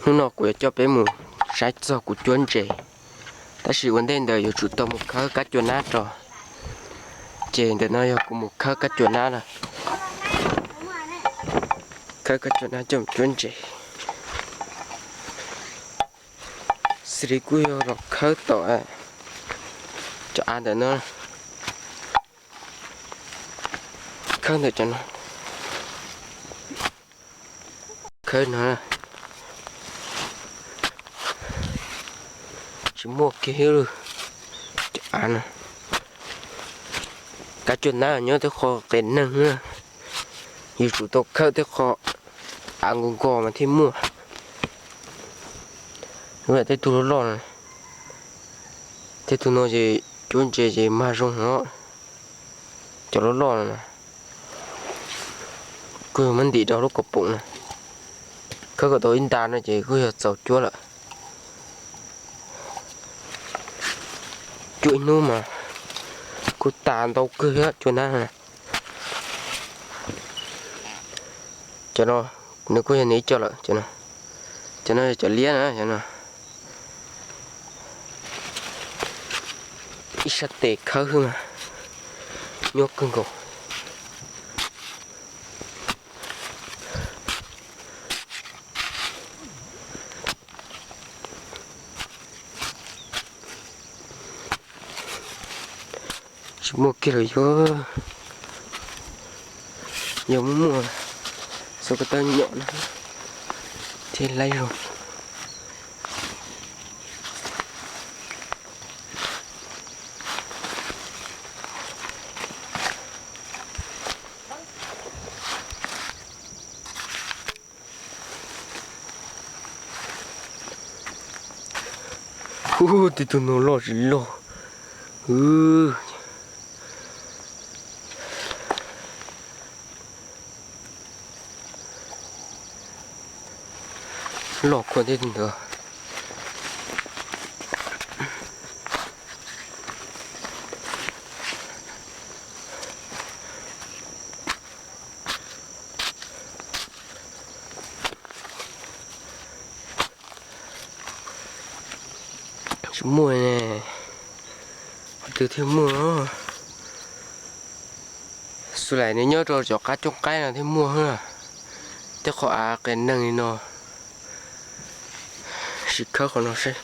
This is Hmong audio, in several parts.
Hnub no kuv yuav coj peb mus saib txog kuv cuab ntses, tab sis ua ntej ntawd yuav tsum tau mus khawb kab cua nab tso. Ces ntawm no yog kuv mus khawb kab cua nab na. Khawb kab cua nab coj mus cuab ntses. Xws li kuj yog los khawb tom cov av ntawm no, khawb ntawm cov no, khawb no. Tsis muaj kiag li cov av no. Kab cua nab nyob tej qho qias neeg na, yuav tsum tau khawb tej qho av nkos nkos mas thiaj muaj. Tej tug loj loj no, tej tug no ces cuab ntses ces mag zoo os. Cov loj loj no na, kuj yog muab ntim rau lub kaus poom na. Khawb kom tau ib nta no ces kuj yog txaus cuab lawm. Cuab ib hnub mas kuj tas ntau kawg thiab cua nab na. Cov no nws kuj yog nws ib co lawm. Cov no yog cov liab na, cov no. Ib sab tes khawb xwb mas nyuaj kawg nkaus. Tsis muaj kiag lawm, yog, yog muaj muaj, xav kom tau nyom na thiaj laib zoo. Ub, tej tug no loj tsis loj. Loj khuam tej tug ntawd. Tsis muaj ne, qhov twg thiaj muaj no. Xws li nws nyob rau cov qab cooj qaib no thiaj muaj na. Tej qhov av qias neeg li no, sim khawb qhov no seb.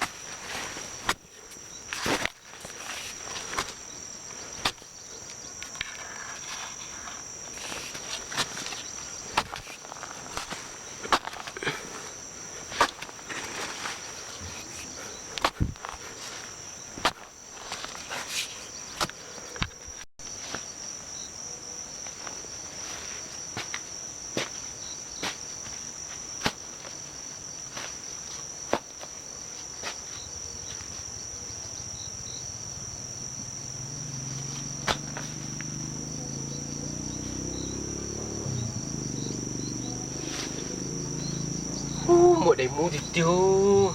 Ub, muaj dej mub tiag tiag.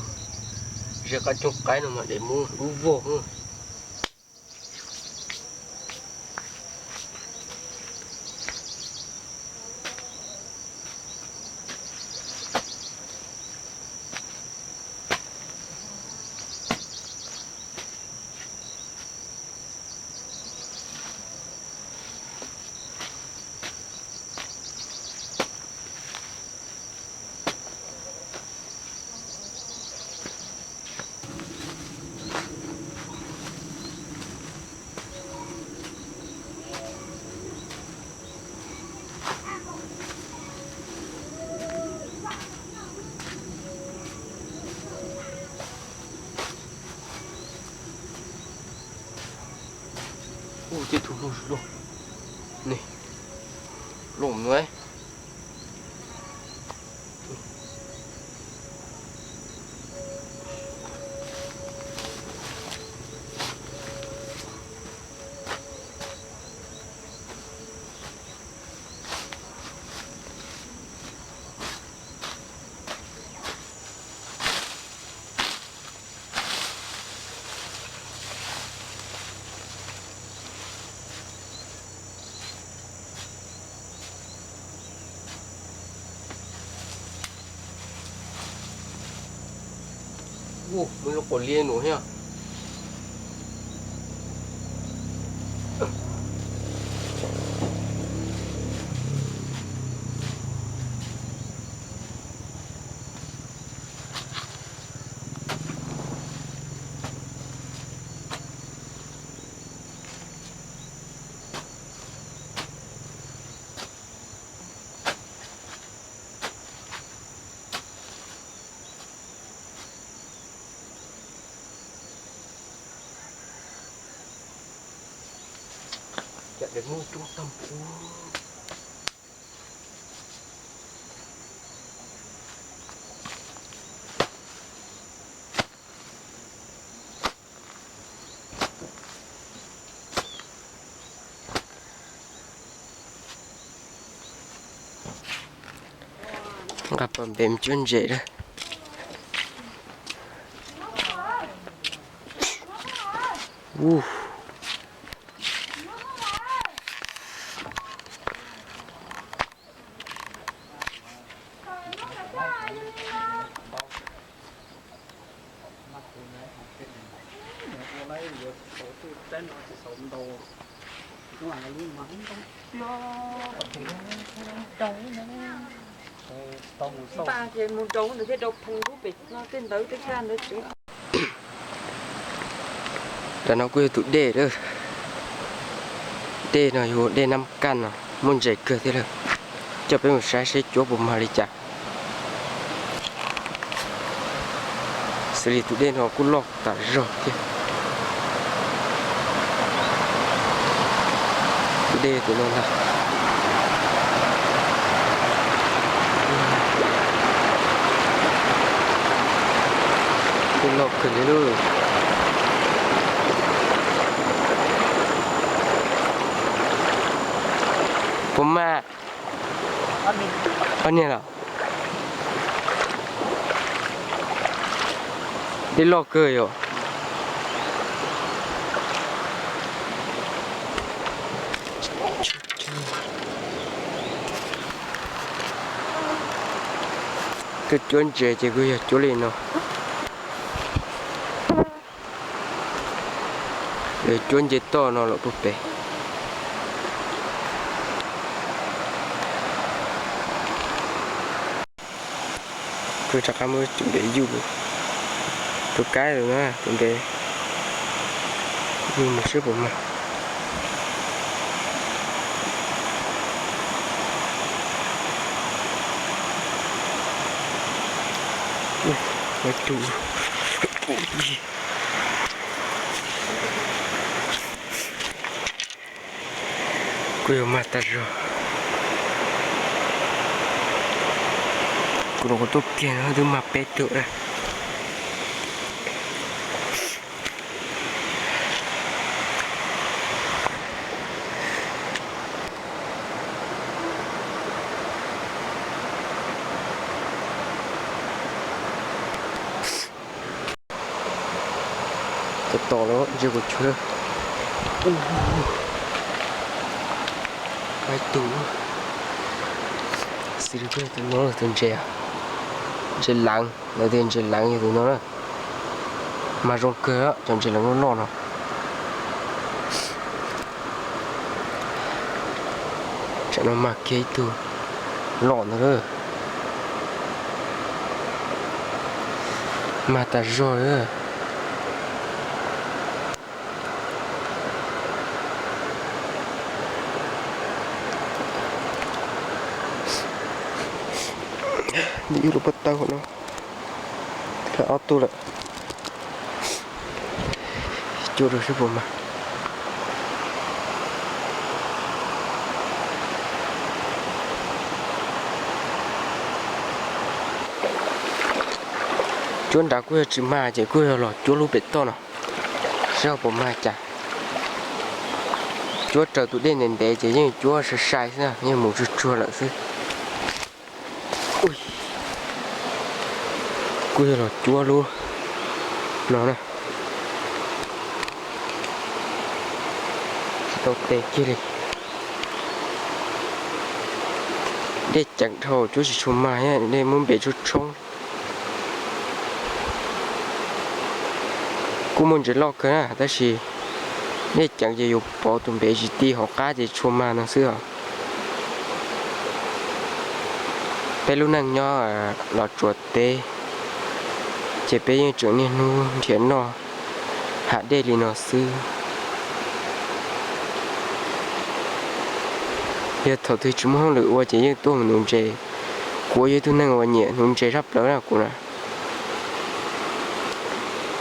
Ze qab cooj qaib no mas dej mub dub vog. Ub, tej tug loj loj ne, loj no. Mus lub quav liab nus thiab. Cov dej muaj coob tag ub. Nqa pas npe mus cuab ntses lawm. Ub. Npaj ces mus rau ntawd thiaj rau pheej lub pem no tej ntawd tej kaj ntawd tsev. Tam no kuj yog tus dej lawm. Dej no yog dej Nab Kaj no, muaj ntses kawg thiab lawm. Coj peb mus saib seb cuab puas mag li cas. Xws li tus dej no kuj loj tas zog thiab. Tus dej tus no ntag. Dej loj kawg li lauj. Puas mag? Ob niag los? Dej loj kawg yom. Tuaj cuab ntses ces kuj yog cuab li no. Lawv cuab nce toj no los puag pem. Kuv rov qab muab tus npe yuj, tus kaib tus na, tus npe yuj mus seb puas mag. Ua tus, kuj yog mag tas zog. Kuv los kuv tuaj kiag no twb mag peb tug lawm. Tos tos los ntsia kuv chua. Ub, ib tug. Xws li kuj yog tus no tus ntses, ntses leev, lawv tias ntses leev yog tus no na. Mas zoo kawg cov ntses leev loj loj no. Tsam no mag kiag ib tug loj ntawd lawm. Mag tas zog lawm. Nws ib lub pob tawb no, ob tug lawm. Cuab rau seb puas mag. Cuab nrad kuj yog tsis mag ces kuj yog los cuab lub pem toj no, seb ho puas mag cas. Cuab raws tus dej ntev ntev ces yeej cuab sai sai xwb na, yeej mus tsuag tsuag lawm xwb. Kuj yog los cuab lub no na. Tsis tau tes kiag li. Dej ceev dhau cuab tsis tshua mag, dej muab npe tshoob tshoob. Kuj muaj ntses loj kawg na, tab sis nej ceev ces yus pauv tus npev tsis ti hauv qab ces tsuas mag no xwb os. Peb lub neej nyob Los Tsuas teb, ces peb yeej tseem niaj hnub nrhiav noj hav dej li no xwb. Yog thaum twg tsis muaj hauj lwm ua ces yeej tuaj mus nuv ntses. Kuv yog ib tug neeg uas nyiam nuv ntses tshaj plaws na kuv na.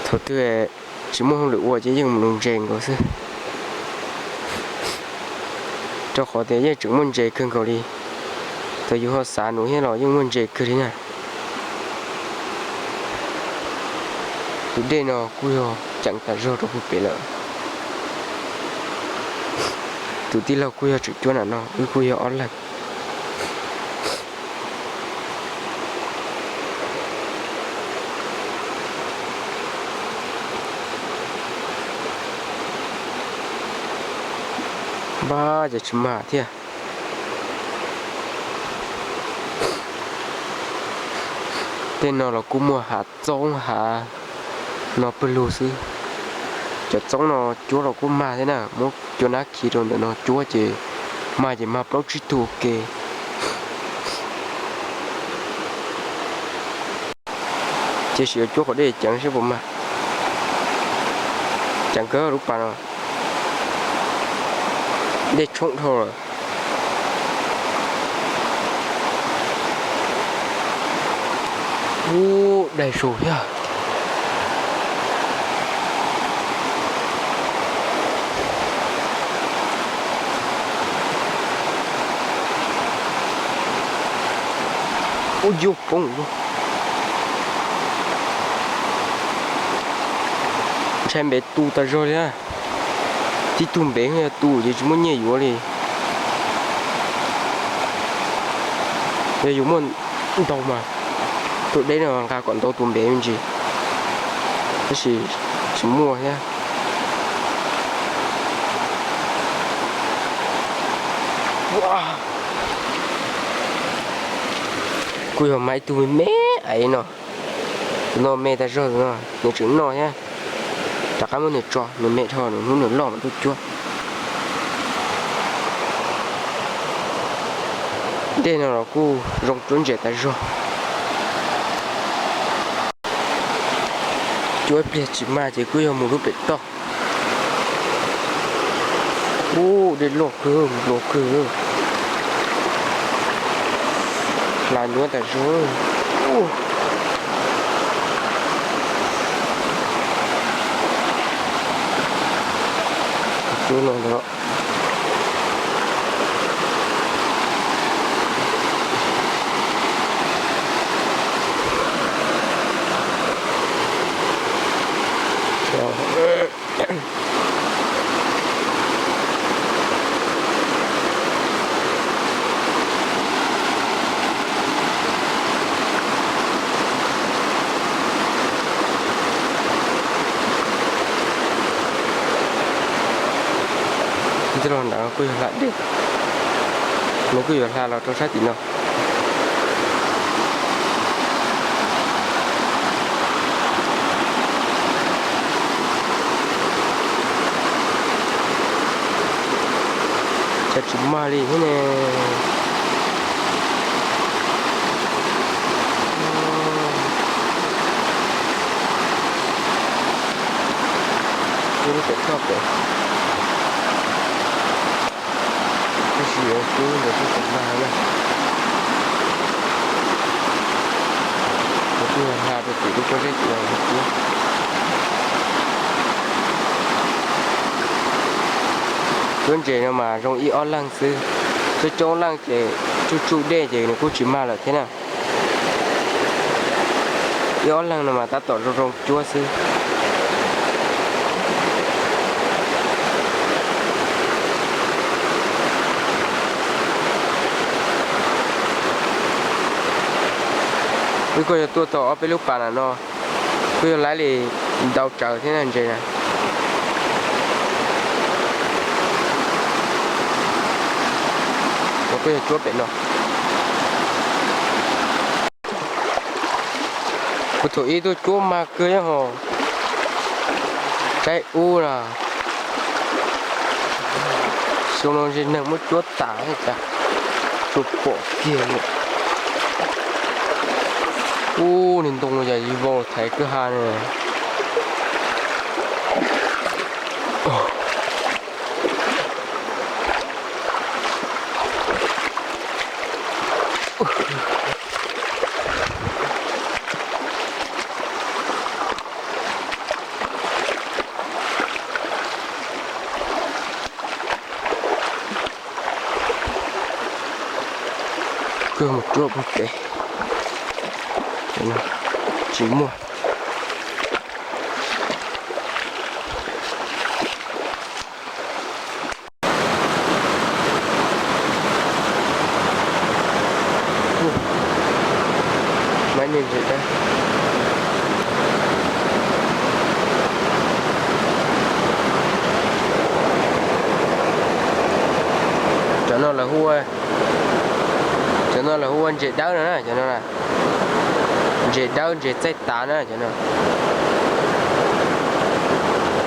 Thaum twg tsis muaj hauj lwm ua ces yeej mus nuv ntses nkaus xwb, rau qhov tias yeej tseem muaj ntses kawg nkaus li. Thaum yus ho xav nuv thiab los yeej muaj ntses kawg li na. Tus dej no kuj yog ceev tas zog rau puag pem lawm. Tus tij laug kuj yog tseem cuab nram no, wb kuj yog ob leeg. Npab ces tsis mag thiab. Tej no los kuj muaj hav txoob hav no pawg lug xwb. Cov txoob no cuab los kuj mag thiab na, muab cua nab khi rau ntawm no cuab ces mag ces mag plaub tsib tug ua ke. Cia sim ua cuab qhov dej ceev seb puas mag. Ceev kawg lub pas no, dej tshoob dhau lawm. Ub, daig su thiab. Ub, yuav poob. Ntshai npev tu tas zog li. Tib tug npev yog tu ces tsis muaj nyiaj yuav li. Yog yus muaj ntau mas, tus deb no nqa kom ntau tus npev me ntsis, tab sis tsis muaj thiab. Kuj yog mas ib tug me me aiv no, tus no me tas zog, tus no nws tseem noj thiab. Rov qab muab nws tso, nws me dhau, nws hnub nws loj mas tuaj cuab. Dej no los kuj zoo cuab ntses tas zog. Cuab ib pliag tsis mag ces kuj yog mus lub pem toj. Ub, dej loj kawg, nplua kawg, hla nyuaj tas zog. Cuab no ntag. Tij laug ntawd kuj yog hla dej, nws kuj yuav hla los rau sab tim no. Cas tsis mag li thiab ne. Cuab lub pem toj pem, tab sis yuav cuab ntawd kuj tsis mag na. Kuv kuj hla rau tim lub pob zeb tim no cuab. Cuab ntses no mas zoo ib ob leeg xwb, coob coob leej ces tsuj tsuj dej ces nws kuj tsis mag lawm thiab na. Ib ob leeg no mas tab tom zoo zoo cuab xwb. Wb kuj yog tuaj tau ob peb lub pas na no, kuj yog laiv li ntau tsaws thiab na ntses na. Kuj yog cuab pem no. Kuv thaum ib tuaj cuab mag kawg ho. Saib ub na, xyoo no ntshe neeg muab cuab tas thiab cas, tsuas pom kiag li. Ub, niag ntoo no yog ib vau thaiv kwj ha na. Kawg mus cuab pem kev, tsis muaj. Maiv niag ntses dawb. Cov no lawv hu ua, cov no lawv hu ua ntses dawb no na, cov no na. Ntses dawb ntses txaij tav na cov no.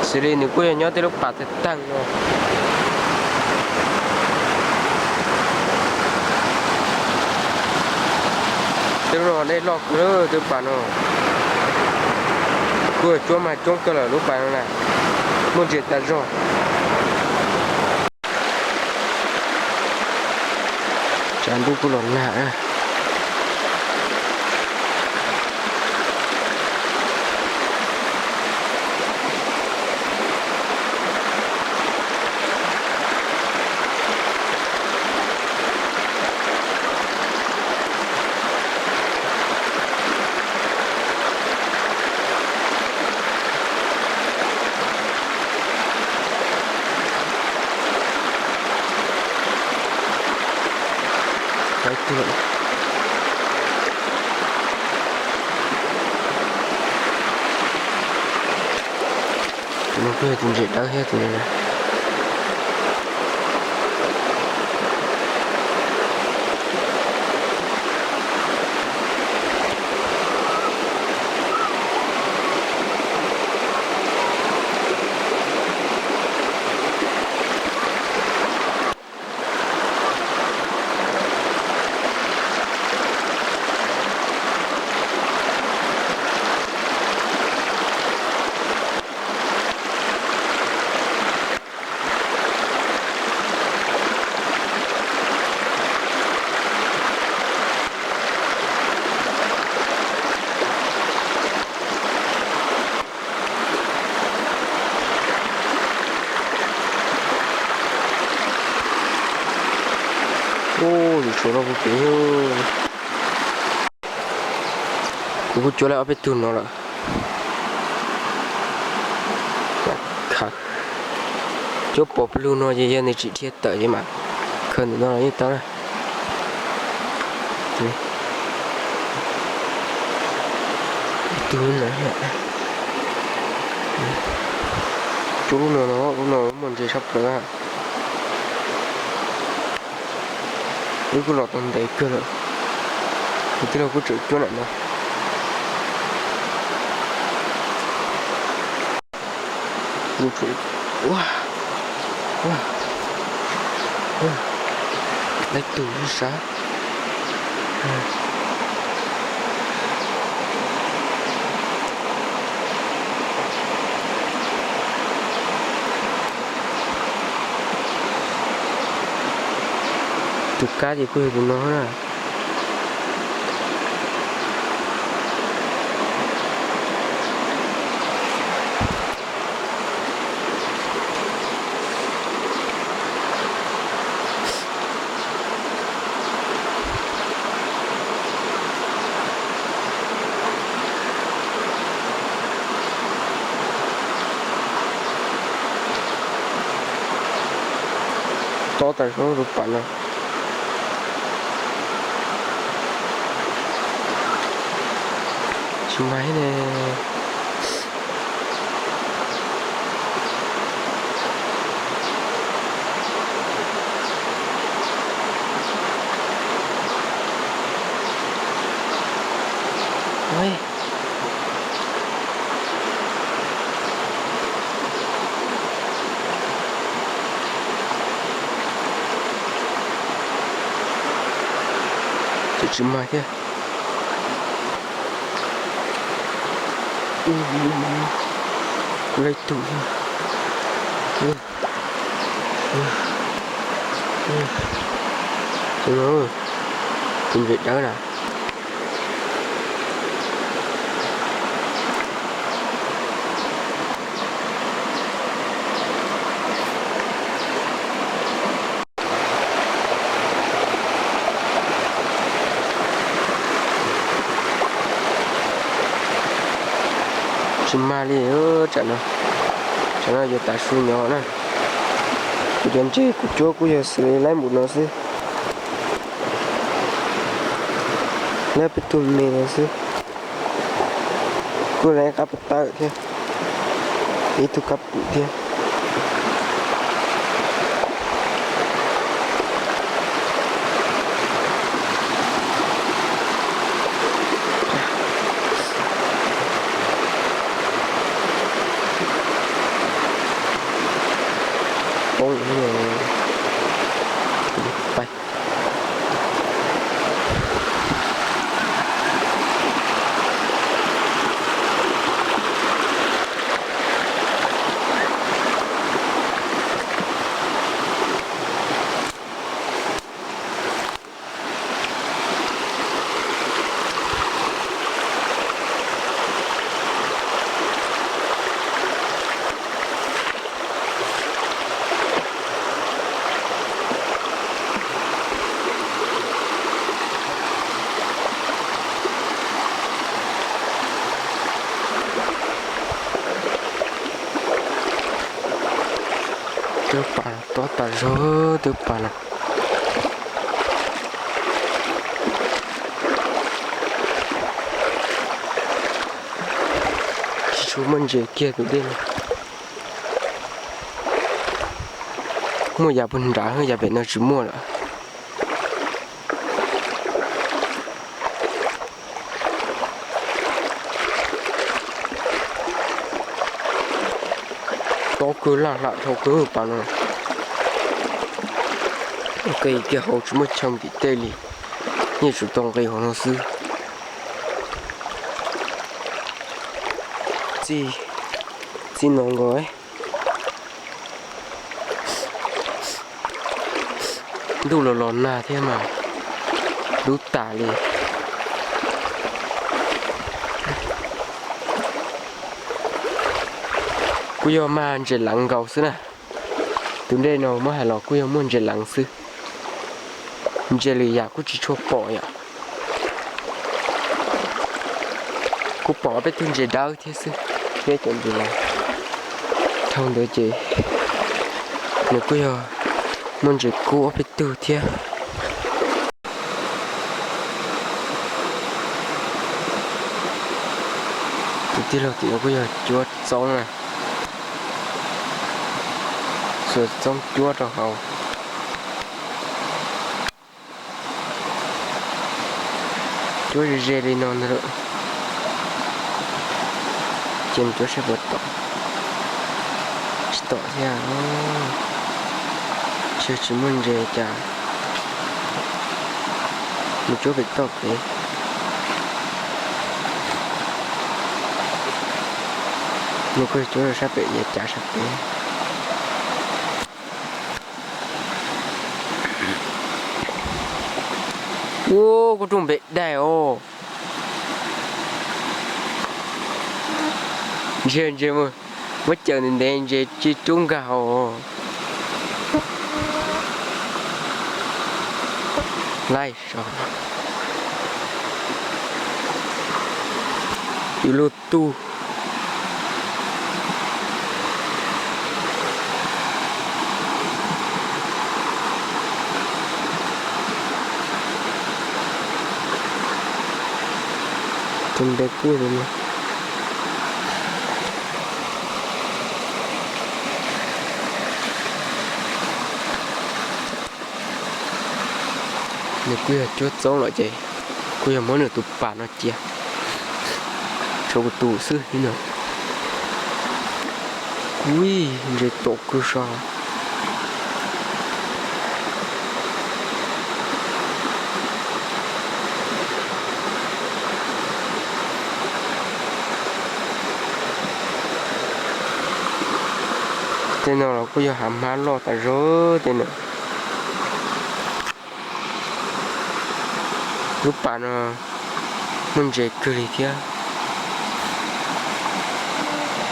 Xws li nws kuj yog nyob tej lub pas tawg tawg no. Tej lub no dej loj kawg, tej lub pas no. Kuj cuab mas coob kawg lawm lub pas no na. Muaj ntses tas zog. Tshav ntuj kuj los nag. Tus no kuj yog tus ntses dawb thiab tus no. Ub, yus tshuav loj puag pem. Kuv kuj cuab lawm ob peb tug no lawm. Khaws, cuab pom peb lug no ces yog nws tsis dhia tawm ces mam khaws ntawm no los yeej tau na. Ib tug no, cuab lub no no, lub no muaj ntses tshaj plaws. Wb kuj los tau ntev kawg lawm, kuv tij laug kuj tseem cuab ntawm no. Laib tug sav. Tus kab ces kuj yog tus no na. Tob tas zog lub pas no. Tsis mag ne. Tsis mag thiab. Kuv lawv tug thiab. Tus ntses dawb na. Tsis mag li, tsam no, tsam no yuav tav su nyob na. Kuv cov ntses kuv cuab kuj yog xws li laib npaum no xwb. Laib peb tug me no xwb. Kuj laib qab pem tawm thiab, ib tug kab pum thiab. Poob, pais. Twb pas tob tas zog, twb pas no. Tsis tshua muaj ntses kiag tus dej no. Muaj yav puag nrad, yav pem no tsis muaj lawm. Tob kawg, laj hlam dhau kawg pas no. Ua ke kiag hauv tsis muaj chaw tim tej li, yeej tsum tau nqis hauv no xwb. Txij, txij no nkaus. Ntuj los los nag thiab mas dub tas li. Kuj yog mag ntses leev nkaus xwb na. Tus dej no muab hais los kuj yog muaj ntses leev xwb. Ntses lwm yam kuj tsis tshua pom yom. Kuj pom ob peb tug ntses dawb thiab xwb, thiab cov ntses leev. Thaum ntawd ces nws kuj yog muaj ntses kub ob peb tug thiab. Tus tij laug tim no kuj yog cuab txoob na, xuas txoob cuab rau hauv. Cuab ze ze li no ntag lawm, ces mus cuab saib puas tom. Tsis tom thiab, tsis, tsis muaj ntses cas. Mus cuab pem toj kev. Nws kuj cuab rau sab pem yav cav sab pem. Ua, kuj rooj npe daig os. Ntsia, ntsia mus, muab cawm ntev ntev ntses tsis rub nkag hauv. Laij so, ib lub tug. Tus npe kuj li no. Nws kuj yog cuab txoob lawm ces kuj yog muab nws tus pas no cia, tshuav kuv tus xwb no. Ui, ntses tom kawg sas. Tej no los kuj yog hav hmab loj tas zog tej no. Lub pas no muaj ntses kawg li thiab.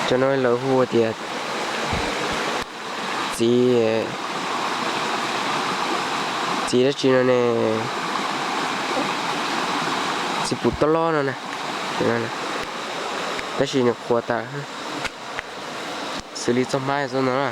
Cov no lawv hu tias txiv, txiv dab tsi no ne, txiv pum tob lob no na, tab sis nws qhuav tas, xws li txoj hmab txoj no na.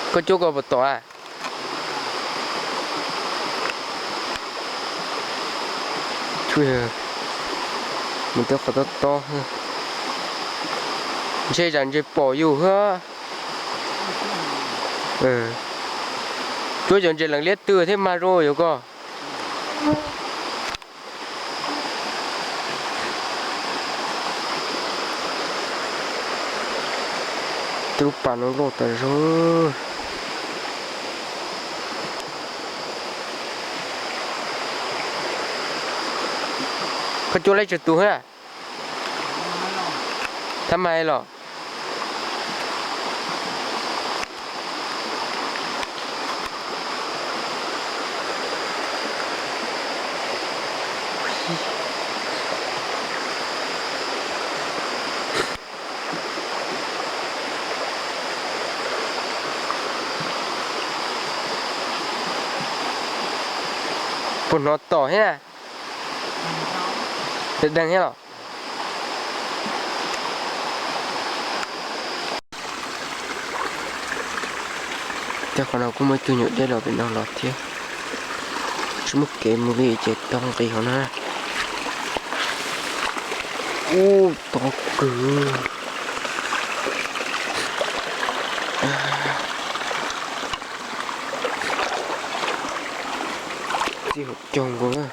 Koj cuab koj puas tom a? Mus tej qhov tob tob, ntshe tsam ntses pom yus hab. Cuab cov ntses lees liab twg thiab mag zoo yus koj. Tej lub pas no loj tas zog. Koj cuab lawv tsawg tus hab? Thab Mai los? Puas hnov tom thiab na? Deeg thiab los? Tej qhov no kuj muaj ib tug nyuam dej los pem no los thiab. Tsis muaj kev mus li ces tau nqis hauv na. Ub, tob kawg. Txij hauv caug nkaus na.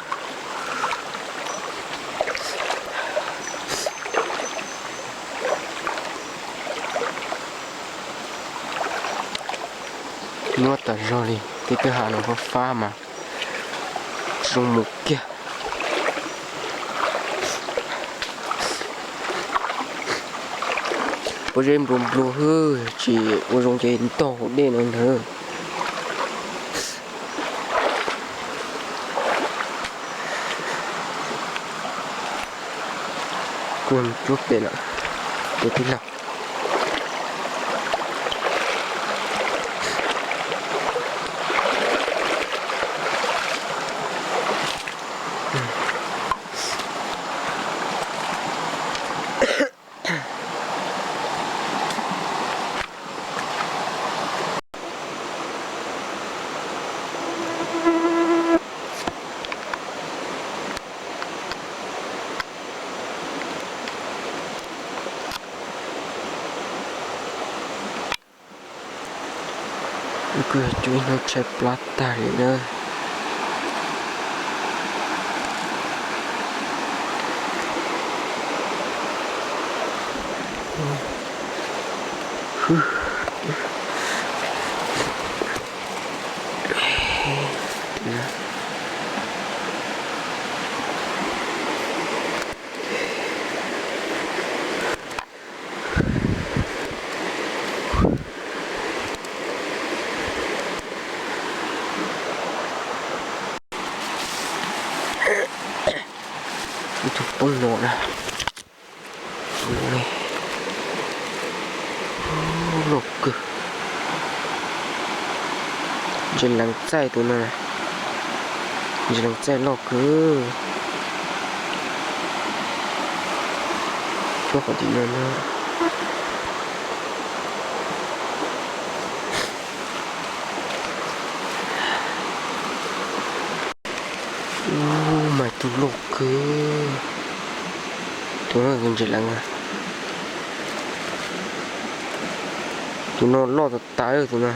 Nyuaj tas zog li, tej kwj ha no fab fab mas tsis zoo mus kiag. Pob zeb nplua nplua hwb, tsis ua zoo ces ntog hauv dej no ntag. Kuj mus cuab pem lawm, tus tij laug. Kuj yog cua ib hnub tshaib plab tag li na. Ib tug poob no na. Loj kawg. Ntses leev txaij tus no, ntses leev txaij loj kawg. Cuab qhov tim no na. Ub, mas tus loj kawg. Tus no tus ntses leev, tus no loj tas tas tus no.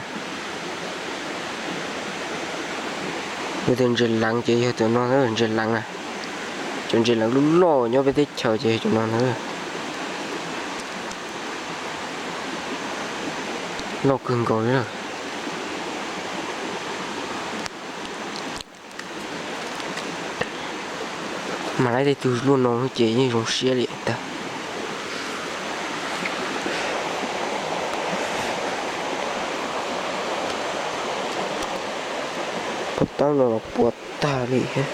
Yog tias ntses leev ces yog tus no ntses leev na. Cov ntses lawv lub loj nyob peb teb chaws ces cov no ntag. Loj kawg nkaus li lawm. Mas lawv tej tug luaj no ces yeej zoo siab li ntag. Pov tab no los puas tag li thiab.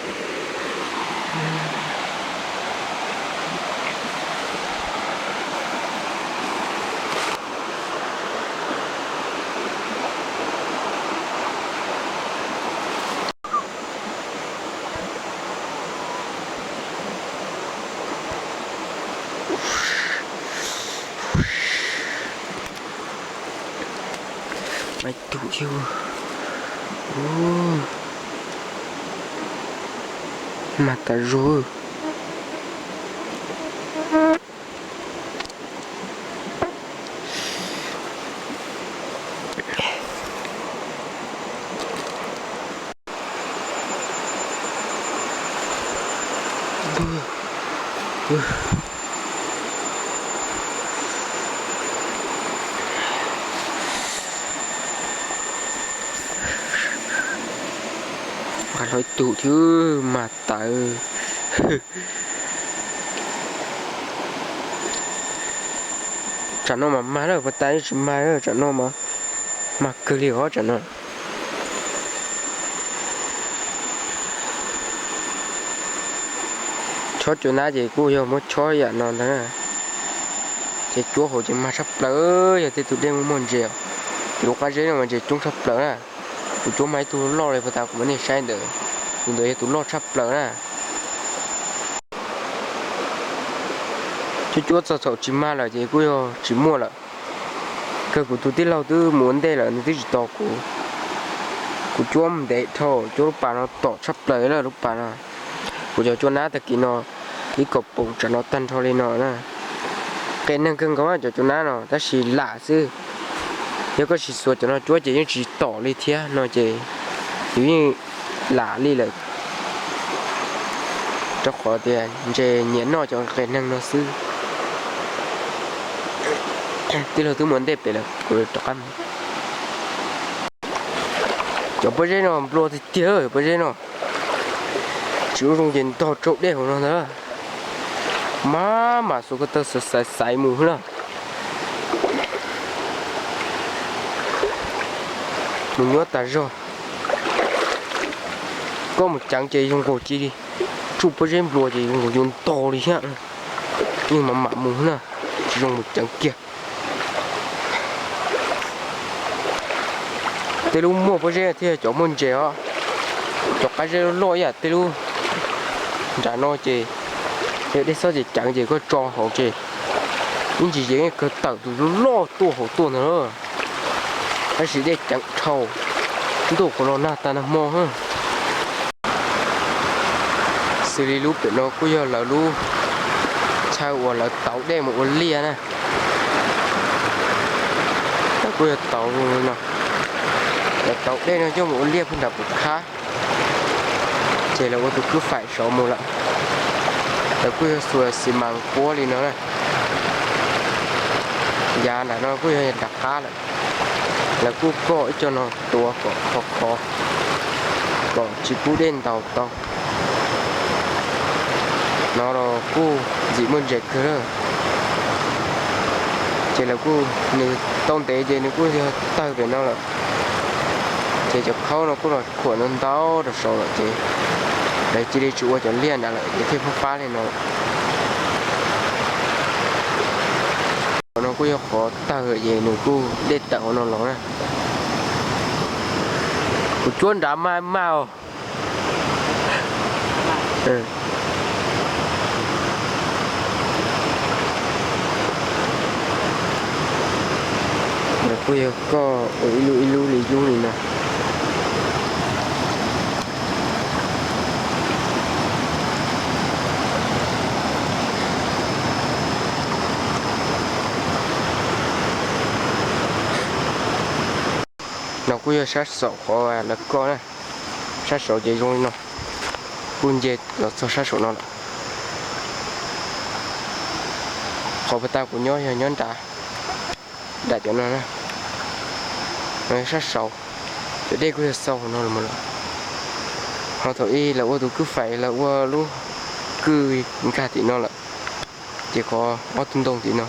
Ib tug thiab. Mag tas zog. Nqa hlo ib tug thiab mag tawv. Tsam no mas mag lawm, puag ta yeej tsis mag, tsam no mas mag kawg li os tsam no. Chob cua nab ces kuj yog muab chob yam no ntag. Ces cuab hauv ces mag tshaj plaws, yog tej tus dej muaj muaj ntses, ces lub qab zeb no mas ntses coob tshaj plaws na. Kuv cuab mag ib tug loj li puag ta kuv muab nej saib ntawd, tus ntawd yog tus loj tshaj plaws na. Cuab cuab txog thaum tsis mag lawm ces kuj yog tsis muaj lawm. Kawg kuv tus tij laug twb mus ua ntej lawm nws twb tsis tos kuv. Kuv cuab ntev dhau, cuab lub pas no tom tshaj plaws lawm lub pas no. Kuv cov cua nab tag kis no ib kaum poom tsam no tag nrho li no na. Qias neeg kawg nkaus cov cua nab no tab sis lam xwb. Yog koj tsis xuas cov no cuab ces yeej tsis tom li thiab no ces yus yeej lam li lawm. Rau qhov tias ntses nyiam noj cov qias neeg no xwb. Tij laug twb mus ua ntej pem lawm kuv rov qab mus. Cov pob zeb no nplua tiag tiag, pob zeb no tsis ua zoo ces ntog tsau dej hauv no ntag. Maj mam xuas ko taw xaiv xaiv mus xwb na. Mus nyuaj tas zog. Koj mus ceev ces zoo nkaus ci li, tsuj pob zeb nplua ces zoo nkaus yuav ntog li thiab. Yeej mam mam mus xwb na, tsis zoo mus ceev kiag. Tej lub muaj pob zeb thiaj cov muaj ntses os. Cov qab zeb loj ib yam tej lub nram no ces yog dej txhob ces ceev ces koj tso hauv ces ib ntsis ces kawg tawm tus loj tuaj hauv tuaj ntag. Tab sis dej ceev dhau, ntuj qhuav los nag tas nag hmo. Xws li lub pem no kuj yog lawv lub chaw uas lawv tauv dej mus ua liaj na. Lawv kuj yog tauv no, lawv tauv dej no coj mus ua liaj puag nram pum khab. Ces lawv ua tus kwj faim saud mus lawm. Lawv kuj yog xuas xi mas quab li no na. Yav nram no kuj yog nram qab lawm. Lawv kuj koj ib co no tuav kom khov khov, kom tsis pub dej ntaus tau. No los kuj ntxim muaj ntses kawg lawm. Ces lawv kuj, nws tau ntev ces nws kuj yog tawg pem no lawm. Ces cov khaub no kuj los khuam ntau ntau rau saud lawm ces lawv cia li tsis ua cov liaj nrad lawm ces thiaj pub pab li no. Qhov no kuj yog qhov tawg ces nws kuj dej tawm hauv no los na. Kuv cuab nrad maj maj os. Kuj yog koj ua ib lub ib lub li yub li no. No kuj yog sab saum qhov lawv koj na. Sab saud ces zoo li no. Kuj nce los txog sab saum no lawm. Qhov puag ta kuv nyob yog nyob nram, nram cov no na, no yog sab saud, cov dej kuj yog xaus no los mas lawm. Ho thaum ub lawv ua tus kwj fais, lawv ua lub kwj nkag tim no lawm, ces qhov ob tug ntoo tim no,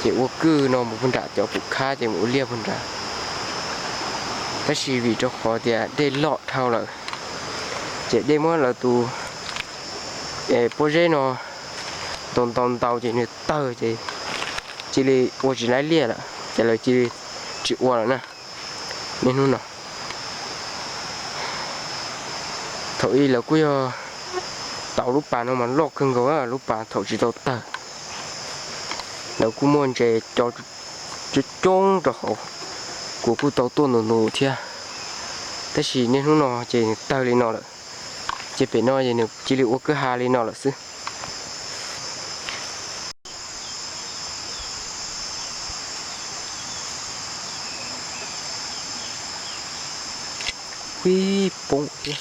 ces ua kwj no mus puag nram cov pum khab ces mus ua liaj puag nrad. Tab sis vim rau qhov tias dej loj dhau lawm, ces dej muab lawv tus pob zeb no ntaus ntaus ntaus ces nws tawg ces cia li ua tsis laib liaj lawm, ces lawv cia li tsis ua lawm na. Niaj hnub no, thaum ub lawv kuj yog tau lub pas no mas loj kawg nkaus, lub pas thaum tsis tau tawg, lawv kuj muaj ntses cov coob coob rau hauv, kuv kuj tau tuaj ntus ntus thiab. Tab sis niaj hnub no ces nws tawg li no lawm, ces pem no ces nws cia li ua kwj ha li no lawm xwb. Ib poob thiab.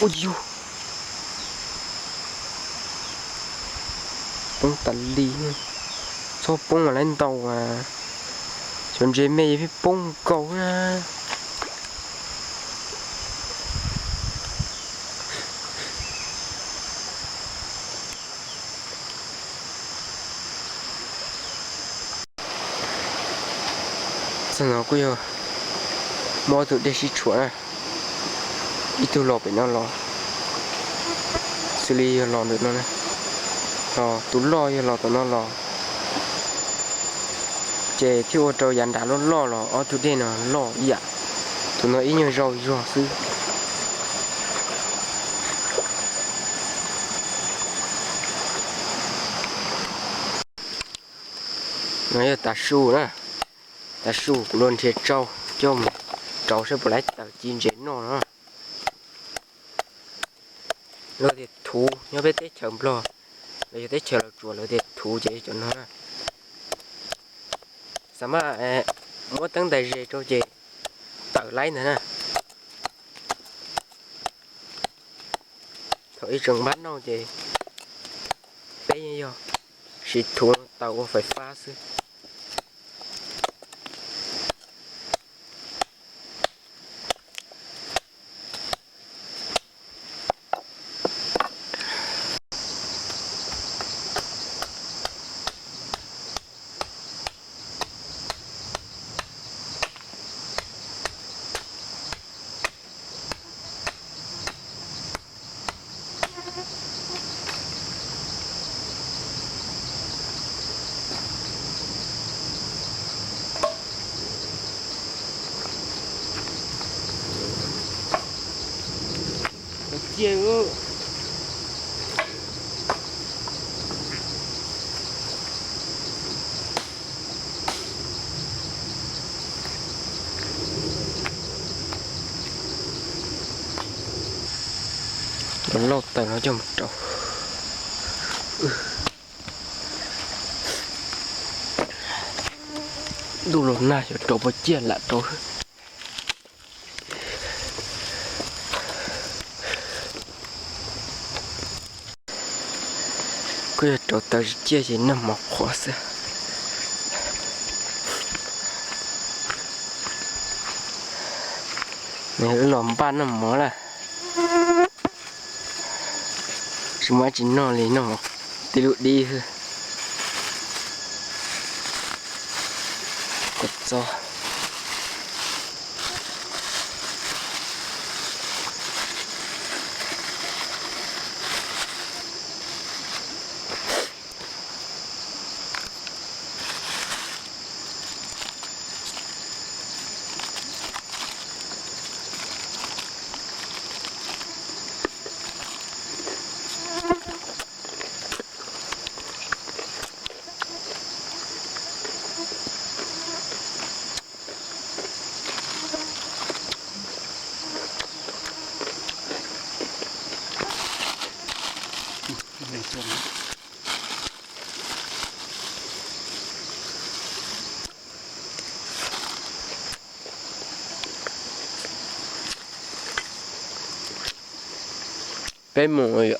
Ua yug, poob tas li. Txhob poob mas lawv ntaus, cov ntses me pheej poob nkaus na. Txog no kuj yog muaj ob tug dej sib tshuam na, ib tug los pem no los, xws li yog los ntawm no, los tus loj yog los tom no los, ces thiaj ua rau yav nram loj loj los ob tug dej no loj ib yam. Tus no ib nyuag zaus zog xwb. No yog tav su na, tav su kuv luag nrhiav tsau coj mus rau saib puas laib tawm ci ntses noj no. Lawv tias thuv, nyob peb teb chaws Nplog los yog teb chaws Los Tsuas lawv tias thuv ces cov no na. Xav mas muab teeb ntais zes rau ces tawm laib ntag na. Thaum ib tseem npab noj ces peb yeej yog siv thuv taws ua fais fab xwb. Los lauj taws no coj mus rau. Ntuj los nag xyov rau puas ciaj lam rau. Kuj yog rau taws tsis ciaj ces noj mov qhuav xwb. Nws los npaj noj mov lawm. Tsis muaj dab tsi noj li, noj mov tib lub dib xwb. Kua txob. Peb mus.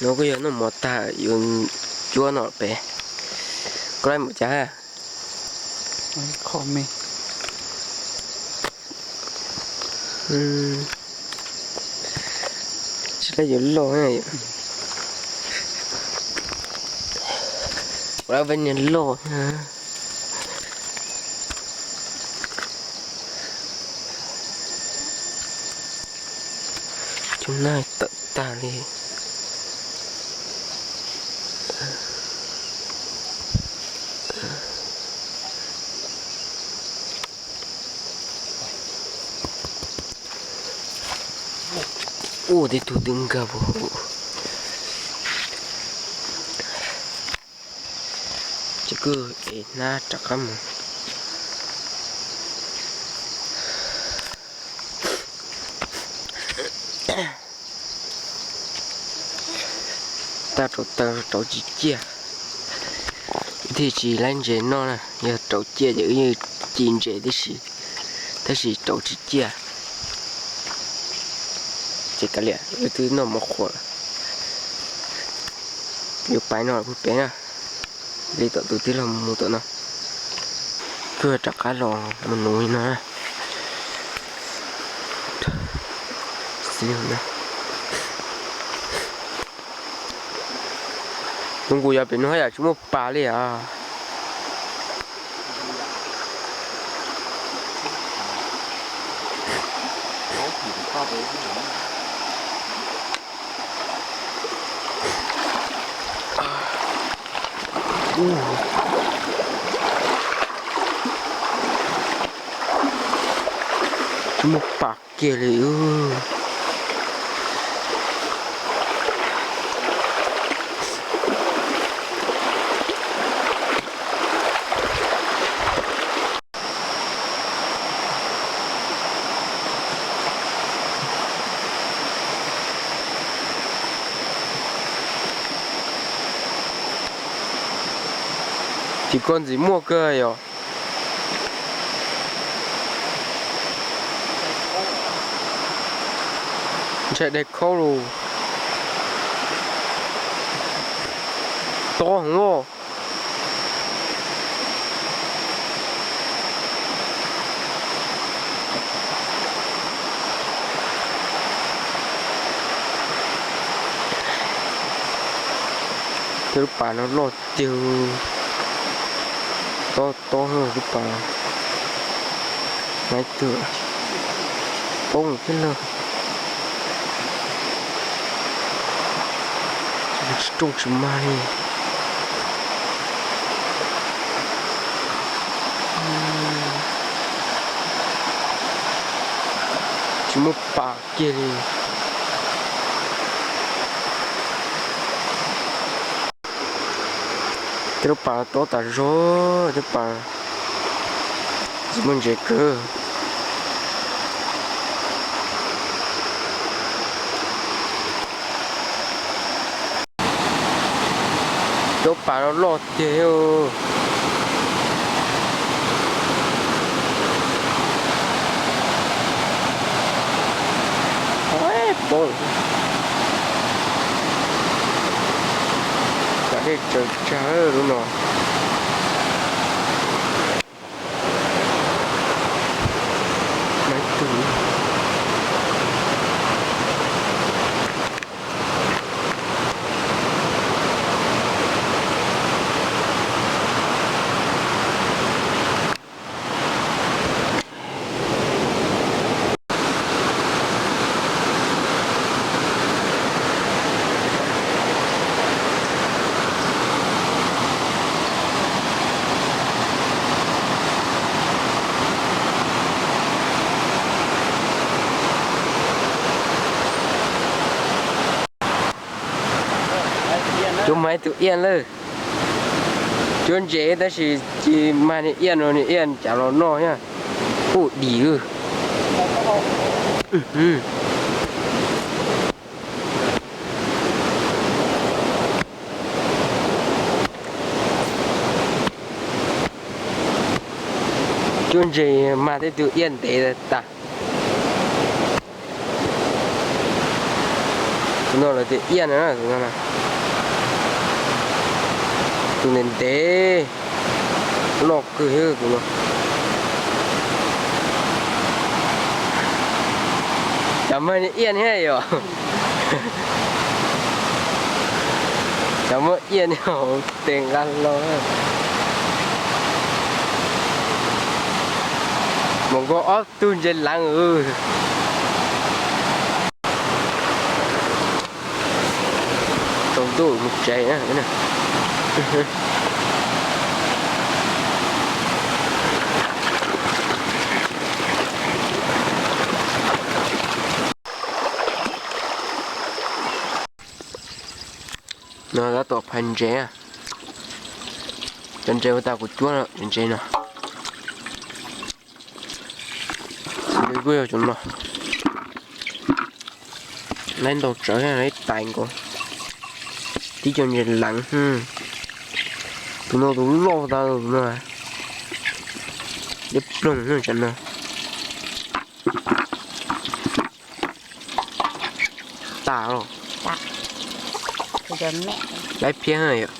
No kuj yog noj mov tag yuav cuab no pem. Koj laib mus cas ha? Tsis laib yuav loj na. Ua lab veb niag loj. Cov nag tawm tag li. Ua tej tug twb nkag puag hauv. Ces kuj es hnab rov qab mus. Tag rau taw rauv tsis ciaj, thiaj tsis laib ntses noj na. Yog rauv ciaj ces wb yeej ci ntses tib si, tab sis rauv tsis ciaj. Ces kav liam, wb twb noj mov qhuav lawm, yuav pais no puag pem na. Li tom tus tij laug mus tom no, kuj rov qab los mus nuv li no na. Tus nqus yog pem no haj yam tsis muaj pas li as. Tsis muaj pas kiag li. Ces koj ntxim muaj kawg yom. Ntshai dej khaub lus. Tob heev os. Tej lub pas no loj tiag. Tob tob lub pas. Nai twg poob thiab lawm. Tsis rooj tsis mag li. Tsis muaj pas kiag li. Tej lub pas tob tas zog, tej pas tsis muaj ntses kawg. Cov pas no loj tiag. Pov, cov dej tsaws tsag lub no. Cov mas ib tug iaj lawm. Cov ntses tab sis tsis mag niag iaj no, niag iaj cas los noj thiab. Ub dim. Cov ntses mag tej tug iaj ntev tas. Tus no lawv tias iaj na, tus no na. Tus ntev ntev, loj kawg tus no. Cas mag niag iaj thiab yom? Cas muaj iaj niag hauv tes nqa hlo. Mus nkaug ob tug ntses leev. Tsaus ntuj mus tsev na. No tab tom phais ntses. Cov ntses ua tas kuv cuab no, cov ntses no. Kuj yog cov no. Laib ntau tsawv, laib tais nkaus. Tib co ntses leev. Tus no tus loj tas tus no. Liab ploog tsam no. Tas los. Laib phiab yom.